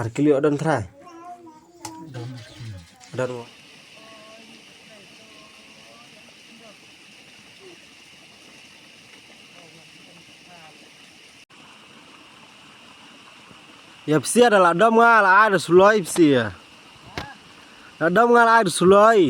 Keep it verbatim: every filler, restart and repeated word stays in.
Ar kilo don trai. Don mo. Ïa psia da la dom nga la ai da suloi psia. La dom nga la ai da suloi.